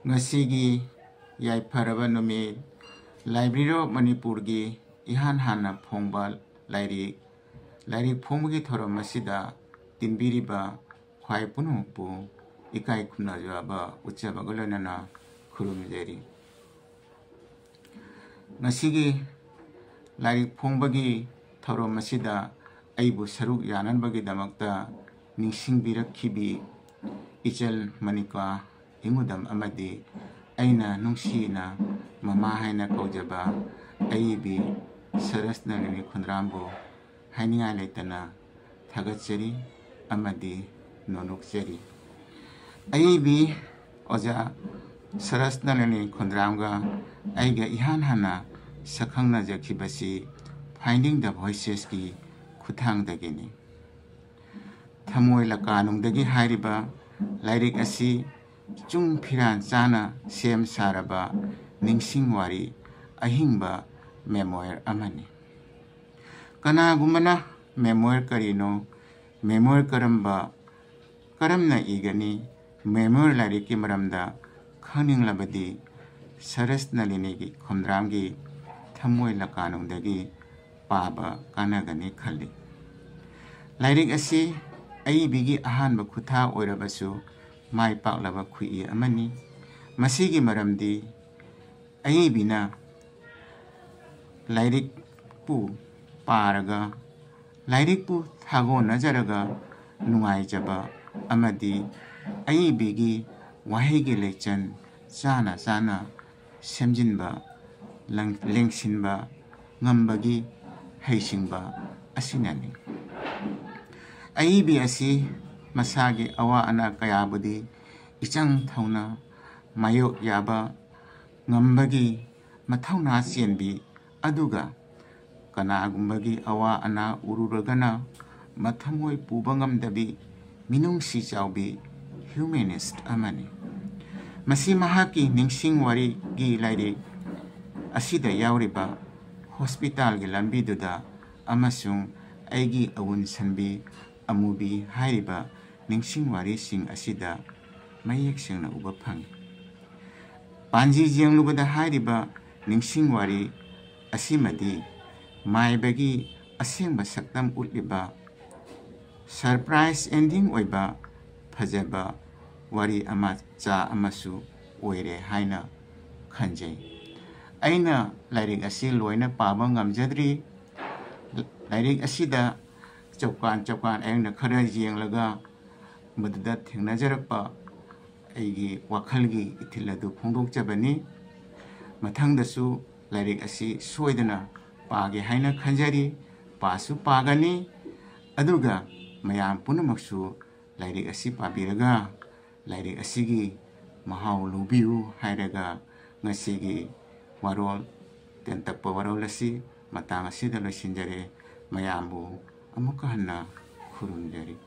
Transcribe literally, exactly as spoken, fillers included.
ꯉꯁꯤꯒꯤ ꯌꯥꯏꯐꯔꯕ ꯅꯨꯃꯤꯠ, Library of ꯃꯅꯤꯄꯨꯔꯒꯤ ꯏꯍꯥꯟ ꯍꯥꯟꯅ ꯐꯣꯡꯕ ꯂꯥꯏꯔꯤꯛ, ꯂꯥꯏꯔꯤꯛ ꯐꯣꯡꯕꯒꯤ ꯊꯧꯔꯝ ꯑꯁꯤꯗ ꯇꯤꯟꯕꯤꯔꯤꯕ ꯈ꯭ꯋꯥꯏ ꯄꯨꯝꯅꯃꯛꯄꯨ ꯏꯀꯥꯏ ꯈꯨꯝꯅꯖꯕ ꯎꯠꯆꯕꯒ ꯂꯣꯏꯅꯅ ꯈꯨꯔꯨꯝꯖꯔꯤ꯫ ꯉꯁꯤꯒꯤ ꯂꯥꯏꯔꯤꯛ ꯐꯣꯡꯕꯒꯤ ꯊꯧꯔꯝ ꯑꯁꯤꯗ ꯑꯩꯕꯨ ꯁꯔꯨꯛ ꯌꯥꯅꯅꯕꯒꯤꯗꯃꯛꯇ ꯅꯤꯡꯁꯤꯡꯕꯤꯔꯛꯈꯤꯕꯤ ꯏꯆꯜ ꯃꯅꯤꯀꯥ ꯏꯉꯨꯗꯝ ꯑꯃꯗꯤ ꯑꯩꯅ ꯅꯨꯡꯁꯤꯅ ꯃꯃꯥ ꯍꯥꯏꯅ ꯀꯧꯖꯕ ꯑꯏꯕꯤ ꯁꯔꯁꯅꯂꯤꯅꯤ ꯈꯨꯟꯗ꯭ꯔꯥꯝꯕꯨ ꯍꯥꯏꯅꯤꯡꯉꯥꯏ ꯂꯩꯇꯅ ꯊꯥꯒꯠꯆꯔꯤ ꯑꯃꯗꯤ ꯅꯣꯅꯣꯛꯆꯔꯤ꯫ ꯑꯏꯕꯤ ꯑꯣꯖꯥ ꯁꯔꯁꯅꯂꯤꯅꯤ ꯈꯨꯟꯗ꯭ꯔꯥꯝꯒ ꯑꯩꯒ ꯏꯍꯥꯟ ꯍꯥꯟꯅ ꯁꯛꯈꯪꯅꯖꯈꯤꯕꯁꯤ Finding the Voicesꯀꯤ ꯈꯨꯠꯊꯥꯡꯗꯒꯤꯅꯤ꯫ ꯊꯃꯣꯏ ꯂꯀꯥꯅꯨꯡꯗꯒꯤ ꯍꯥꯏꯔꯤꯕ ꯂꯥꯏꯔꯤꯛ ꯑꯁꯤ ꯆꯨꯡ ꯐꯤꯔꯥꯟ ꯆꯥꯅ ꯁꯦꯝ ꯁꯥꯔꯕ ꯅꯤꯡꯁꯤꯡ ꯋꯥꯔꯤ, ꯑꯍꯤꯡꯕ memoir ꯑꯃꯅꯤ꯫ ꯀꯅꯥꯒꯨꯝꯕꯅ memoir ꯀꯔꯤꯅꯣ, memoir ꯀꯔꯝꯕ, ꯀꯔꯝꯅ ꯏꯒꯅꯤ, memoir ꯂꯥꯏꯔꯤꯛꯀꯤ ꯃꯔꯝꯗ ꯈꯪꯅꯤꯡꯂꯕꯗꯤ ꯁꯔꯁꯅꯂꯤꯅꯤꯒꯤ ꯈꯨꯟꯗ꯭ꯔꯥꯝꯒꯤ ꯊꯃꯣꯏ ꯂꯀꯥꯅꯨꯡꯗꯒꯤ ꯄꯥꯕ ꯀꯥꯟꯅꯒꯅꯤ ꯈꯜꯂꯤ꯫ ꯂꯥꯏꯔꯤꯛ ꯑꯁꯤ ꯑꯏꯕꯤꯒꯤ ꯑꯍꯥꯟꯕ ꯈꯨꯠꯊꯥ ꯑꯣꯏꯔꯕꯁꯨ ꯃꯥꯏ ꯄꯥꯛꯂꯕ ꯈꯨꯠꯏ ꯑꯃꯅꯤ꯫ ꯃꯁꯤꯒꯤ ꯃꯔꯝꯗꯤ ꯑꯏꯕꯤꯅ ꯂꯥꯏꯔꯤꯛꯄꯨ ꯄꯥꯔꯒ, ꯂꯥꯏꯔꯤꯛꯄꯨ ꯊꯥꯒꯣꯟꯅꯖꯔꯒ ꯅꯨꯡꯉꯥꯏꯖꯕ ꯑꯃꯗꯤ ꯑꯏꯕꯤꯒꯤ ꯋꯥꯍꯩꯒꯤ ꯂꯩꯆꯟ ꯆꯥꯅ ꯆꯥꯅ ꯁꯦꯝꯖꯤꯟꯕ, ꯂꯪ-, ꯂꯦꯡꯁꯤꯟꯕ ꯉꯝꯕꯒꯤ ꯍꯩꯁꯤꯡꯕ ꯑꯁꯤꯅꯅꯤ꯫ ꯑꯏꯕꯤ ꯑꯁꯤ ꯃꯁꯥꯒꯤ ꯑꯋꯥ ꯑꯅꯥ ꯀꯌꯥꯕꯨꯗꯤ ꯏꯆꯪ ꯊꯧꯅ ꯃꯥꯌꯣꯛ ꯌꯥꯕ ꯉꯝꯕꯒꯤ ꯃꯊꯧꯅꯥ ꯆꯦꯟꯕꯤ, ꯑꯗꯨꯒ ꯀꯅꯥꯒꯨꯝꯕꯒꯤ ꯑꯋꯥ ꯑꯅꯥ ꯎꯔꯨꯔꯒꯅ ꯃꯊꯃꯣꯏ ꯄꯨꯕ ꯉꯝꯗꯕꯤ, ꯃꯤꯅꯨꯡꯁꯤ ꯆꯥꯎꯕꯤ humanist ꯑꯃꯅꯤ꯫ ꯃꯁꯤ ꯃꯍꯥꯛꯀꯤ ꯅꯤꯡꯁꯤꯡ ꯋꯥꯔꯤꯒꯤ ꯂꯥꯏꯔꯤꯛ ꯑꯁꯤꯗ ꯌꯥꯎꯔꯤꯕ ꯍꯣꯁꯄꯤꯇꯥꯜꯒꯤ ꯂꯝꯕꯤꯗꯨꯗ ꯑꯃꯁꯨꯡ ꯑꯩꯒꯤ ꯑꯋꯨꯟ ꯁꯟꯕꯤ ꯑꯃꯨꯕꯤ ꯍꯥꯏꯔꯤꯕ ꯅꯤꯡꯁꯤꯡ ꯋꯥꯔꯤꯁꯤꯡ ꯑꯁꯤꯗ ꯃꯌꯦꯛ ꯁꯦꯡꯅ ꯎꯕ ꯐꯪꯏ꯫ ꯄꯥꯟꯖꯤ ꯌꯦꯡꯂꯨꯕꯗ ꯍꯥꯏꯔꯤꯕ ꯅꯤꯡꯁꯤꯡ ꯋꯥꯔꯤ ꯑꯁꯤꯃꯗꯤ ꯃꯥꯏꯕꯒꯤ ꯑꯁꯦꯡꯕ ꯁꯛꯇꯝ ꯎꯠꯂꯤꯕ surprise ending ꯑꯣꯏꯕ ꯐꯖꯕ ꯋꯥꯔꯤ ꯃꯆꯥ ꯑꯃꯁꯨ ꯑꯣꯏꯔꯦ ꯍꯥꯏꯅ ꯈꯟꯖꯩ꯫ ꯑꯩꯅ ꯂꯥꯏꯔꯤꯛ ꯑꯁꯤ ꯂꯣꯏꯅ ꯄꯥꯕ ꯉꯝꯖꯗ꯭ꯔꯤ꯫ ꯂꯥꯏꯔꯤꯛ ꯑꯁꯤꯗ ꯆꯧꯀꯥꯟ ꯆꯧꯀꯥꯟ ꯑꯩꯅ ꯈꯔ ꯌꯦꯡꯂꯒ ꯃꯗꯨꯗ ꯊꯦꯡꯅꯖꯔꯛꯄ ꯑꯩꯒꯤ ꯋꯥꯈꯜꯒꯤ ꯏꯊꯤꯜ ꯑꯗꯨ ꯐꯣꯡꯗꯣꯛꯆꯕꯅꯤ꯫ ꯃꯊꯪꯗꯁꯨ ꯂꯥꯏꯔꯤꯛ ꯑꯁꯤ ꯁꯣꯏꯗꯅ ꯄꯥꯒꯦ ꯍꯥꯏꯅ ꯈꯟꯖꯔꯤ꯫ ꯄꯥꯁꯨ ꯄꯥꯒꯅꯤ꯫ ꯑꯗꯨꯒ ꯃꯌꯥꯝ ꯄꯨꯝꯅꯃꯛꯁꯨ ꯂꯥꯏꯔꯤꯛ ꯑꯁꯤ ꯄꯥꯕꯤꯔꯒ ꯂꯥꯏꯔꯤꯛ ꯑꯁꯤꯒꯤ ꯃꯍꯥꯎ ꯂꯧꯕꯤꯌꯨ ꯍꯥꯏꯔꯒ ꯉꯁꯤꯒꯤ ꯋꯥꯔꯣꯜ, ꯇꯦꯟꯇꯛꯄ ꯋꯥꯔꯣꯜ ꯑꯁꯤ ꯃꯇꯥꯡ ꯑꯁꯤꯗ ꯂꯣꯏꯁꯤꯟꯖꯔꯦ꯫ ꯃꯌꯥꯝꯕꯨ ꯑꯃꯨꯛꯀ ꯍꯟꯅ ꯈꯨꯔꯨꯝꯖꯔꯤ꯫